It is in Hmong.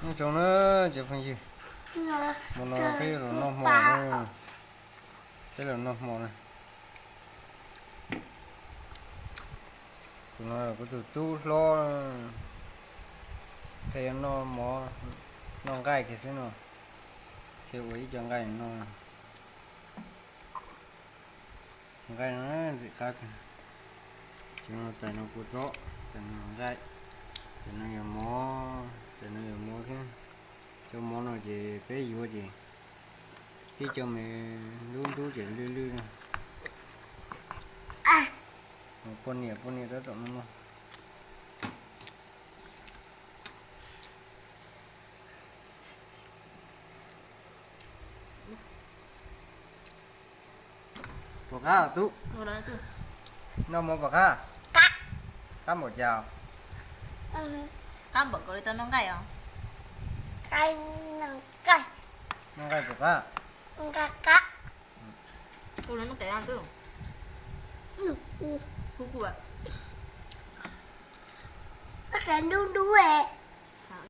Nyob zoo na cov phooj ywg, hmo no peb los noj hmo, peb los noj hmo na. Tus no kuv tus tub hlob, peb yuav noj mov, noj nqaij kiag xwb no, thiaj ua ib co nqaij no. Nqaij no ntxim qab. Cov no tais no kua txob, tais no nqaij, tais no yog mov, tais no yog mov thiab. Cov mov no ces peb yuav ces tib co me ntub ntub ces lwj lwj. Poj niam poj niam tab tom no no. Puas qab tub? Noj mov puas qab? Qab npaum cas? Qab npaum kawg li tau noj nqaij os. Noj nqaij puas qab? Tus no noj tes tub. Kub kub. Noj tes ntub ntub.